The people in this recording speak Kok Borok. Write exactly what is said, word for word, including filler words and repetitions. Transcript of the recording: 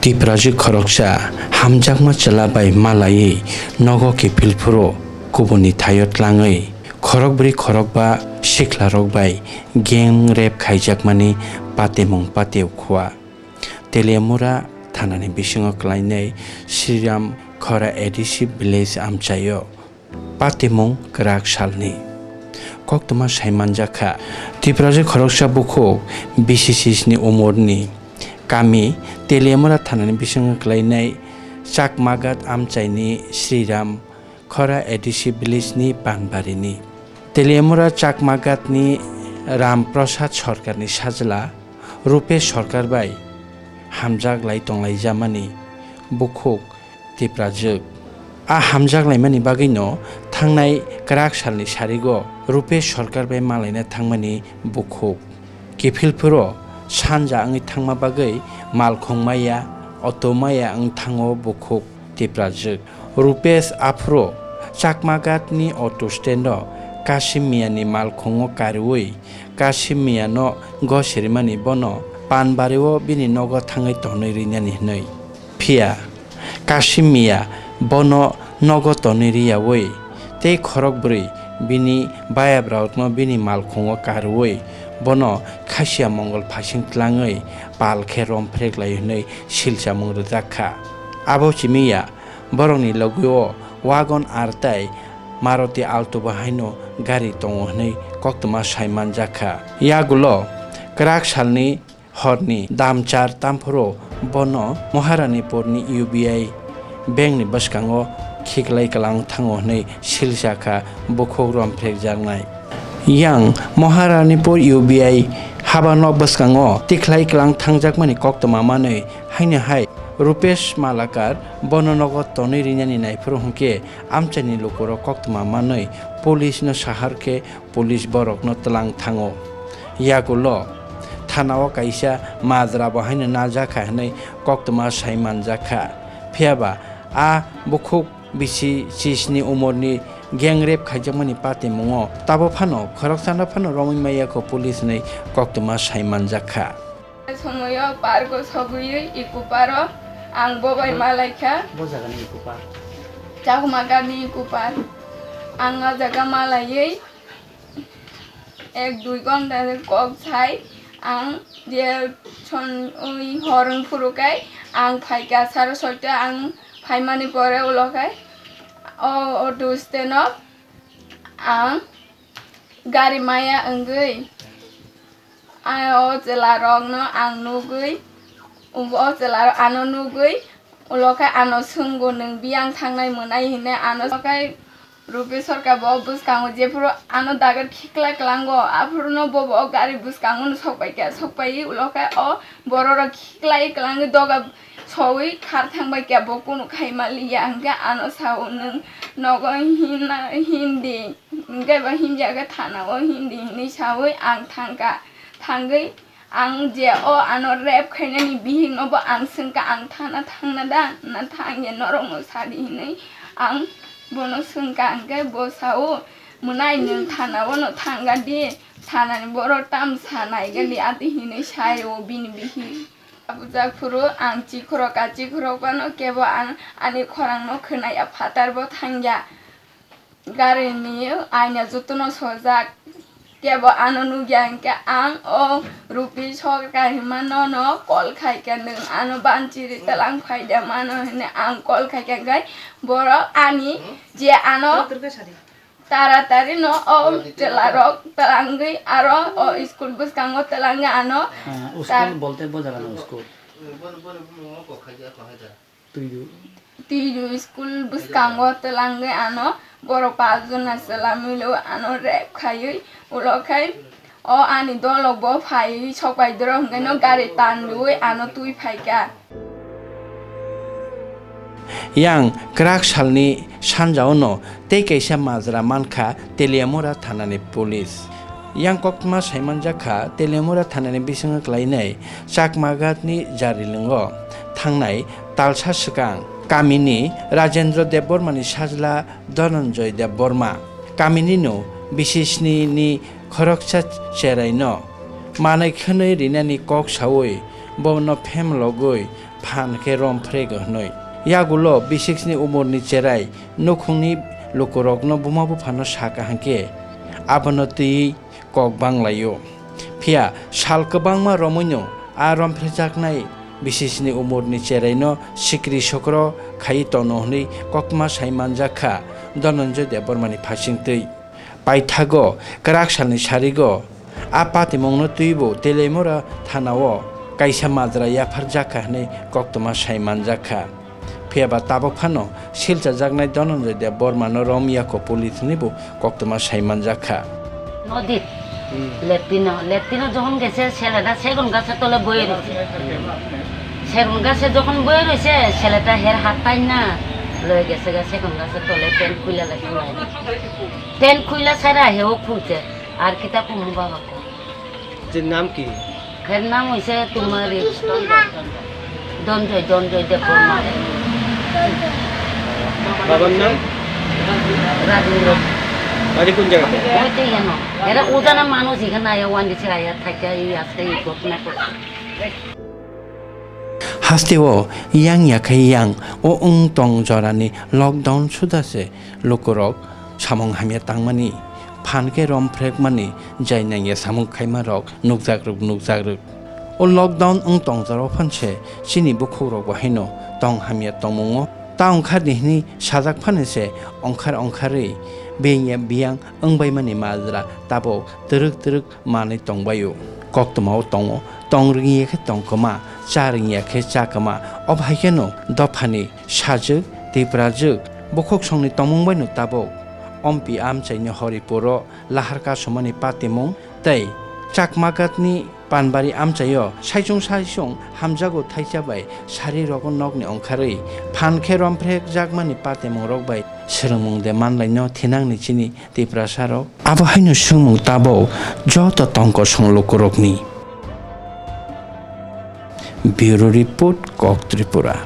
Tiprajwk khoroksa hamjakma chwla bai malaiwi nogo kiphil phuru kubuni thaio tlangwi khorokbrwi khorokba siklarok bai gang rape khaijakmani patimung patio khua. Teliamura thanani bisingo klainai Sriram Khora A D C village amchaio. Patimung kwrak salni. Koktwma saimanjak kha, Tiprajwk khoroksa bukhuk bisi sisni umorni kami Teliamura thanani bisingo klainai Chakmagat amchaini Sriram Khora A D C village ni Panbarini. Teliamura Chakmagatni Ram Prasad Sarkarni sajla Rupesh Sarkar bai hamjak lai tonglaijamani bukhuk Tiprajwk. A hamjak laimani bagwino thangnai kwrak salni sarigo Rupesh Sarkar bai malaina thangmani bukhuk. Kiphilphuro sanja wngwi thangma bagwi malkhung maya, auto maya wng thango bukhuk Tiprajwk. Rupesh aphuru Chakmagatni auto stando Kasim Miyani malkhungo kariui Kasim Miyano gosirimani bono Panbario bini nogo thangwi tonwi rinani hwnwi. Phiya Kasim Miya bono nogo tonwi riyaui tei khorokbrwi bini bayabrokno bini malkhungo karwi bono khasiya mongol phaising tlangwi pal khe romphreklai hwnwi silchamung rwjak kha. Abo simi ya borokni logi o wagon R tei Maruti Alto bo haino gari tongo hwnwi koktwma sai manjak kha. Yagulo kwrak salni horni damchar tamphuru bono Maharanipurni U B I bankni bwskango khiklai kwlang thango hwnwi silsa kha bukhuk romphrekjaknai. Yang Maharanipur U B I habanok bwskango tikhlai kwlang thangjakmani koktwma manwi haino hai Rupesh Malakar bono nogo tonwi rinani naiphuru hwnkhe amchaini lukurok koktwma manwi police no sahar khe police borokno twlang thango. Yagulo thanao kaisa majra bo haino najak kha hwnwi koktwma sai manjak kha. Phiyaba a bukhuk bisi chisni umorni gang rape khaijakmani patimungo tabo phano khoroksano phano romwi maya kho police hwnwi koktwma sai manjak kha. Somoyo parko sogwi ikuparo ang bobai malaikha. Bo jagani ikupar? Chakma gani ikupar. Ang o jaga malaiwi ek dui ghonta kok sai ang je son ui hor wng phuru kai ang phaikha saro soita ang phaimani pore ulo kai o auto stand o ang gari maya wngwi o chwla rokno ang nugwi o chwla rok ano nugwi ulo khe ano swngo nwng biyang thangnai mwnai hinwi ano kai Rupesh Sarkar bo bwskango jephuru ano dagar khikla klango, aphuru no bo bo gari bwskango no sokpai kha, sokpai ulo khe o borok rok khiklai klangwi doga sowi khar thangbai kha, bo kunu khai maliya hwnkhe ano sao nwng nogo himna hindi hwnkhe bo himya khe thana o hindi hinwi sawi ang thangkha, thangwi Ang je o ano rape khainani bihikno bo ang swngkha, ang thana thangna da, na thangya norokno sadi hinwi ang bono swngkha, hwnkhe bo sao, mwnai nwng thana o no thangya di, thanani borok tam sa naigani ati hinwi sai o bini bihik. Abujak phuru ang chikhorok ka, chikhorok phano kebo ang ani khorangno khwnaya, phatar bo thangya. Garini aina jotono sojak, kebo ano nukya hwnkhe ang o Rupesh Sarkar hinma nono call khaikha, nwng ano banchiri twlang phaida mano hinwi ang call khaikha, hwnkhe borok ani je ano taratari no o chwlarok twlangwi aro o school bwskango twlangwi ano Ah, tar- school bolte bo jaga no school. Twidu. Twidu school bwskango twlangwi ano borok pas jona chwla milo ano rape khaiwi ulo khai o ani dolok bo phaiwi sokpai doro hwnkhe no gari tanwi ano twi phaikha. Yang kwrak salni sanjao no tei kaisa majra mankha Teliamura thanani police. Yang koktwma saimanjak kha, Teliamura thanani bisingo klainai Chakmagatni Jarilwngo thangnai talsa swkang kamini Rajendra Debbarmani sajla Dhananjoy Debbarma kaminino bisi snini khoroksa cheraino manwi khwnwi rinani kok saui bono phemlogwi phan khe romphre hwnwi. Yagulo bisik sni umorni cherai nukhungni lukurokno buma buphano sa kaham khe abono twiwi kok bang laio. Phiya sal kwbangma romwino a romphrejaknai bisik sni umorni cheraino sikri sokro khaiwi tono hwnwi koktwma sai manjak kha Dhananjay Debbarmani phasingtwi. Paithago kwrak salni sarigo a patimungno twibo Teliamura thanao kaisa majra yapharjak kha hwnwi koktwma sai manjak kha. Phiya ba tabuk phano silchajaknai Dhananjay Debbarmano romya kho police hwnwibo koktwma sai manjak kha. Nodit, লেট্রিনো, লেট্রিনো যখন গেছে, ছেলেটা সেগুন গাছের তলে বয়ে রয়েছে। সেগুন গাছে যখন বয়ে রয়েছে, ছেলেটা হের হাত পায় না, লয়ে গেছে গা সেগুন গাছের তলে, প্যান্ট খুলে লেখা নাই। প্যান্ট খুলে ছাড়া হেও খুলছে, আর কিতা কম বাবা কম। যে নাম কি? এর নাম হইছে তোমার এই ধনঞ্জয়, ধনঞ্জয় দেববর্মা। বাবার নাম? রাজেন্দ্র। বাড়ি কোন জায়গাতে? ওই তো এখানে। এরা উজানা মানুষ এখানে আয়া ওয়ান দিছে আয়া থাকে এই আজকে এই ঘটনা ঘটছে। Hasteo yang ya khe yang o wng tong jorani lockdown suda se lukurok samung hamya tangmani, phan khe rom phrekmani jai nangya samung khaima rok nukjak rwk, nukjak rwk. O lockdown wng tong jora phano se chini bukhuk rok bo haino tong hamya tongmungo ta ongkharni hwnwi sajak phano se ongkhar ongkharwi biyang ya biyang wngbaimani majra tabuk twrwk twrwk manwi tongbaio. Koktwmao tongo, tong rwngya khe tong kwma, cha rwngya khe cha kwma. Obo hai kheno dophani sajwk, Tiprajwk, bukhuk songni tongmung baino tabuk Ompi amchaini Horipuro lahar kasumani patimung tei Chakmagatni Panbari amchaio saichung saichung hamjago thaisa bai sari rogo nokni ongkharwi phan khe romphrekjakmani patimungrok bai swrwngmung de manlaino thinangni chini Tiprasarok. Abo haino swngmung tabuk joto tongkosong lukurokni. Bureau Report, Kok Tripura.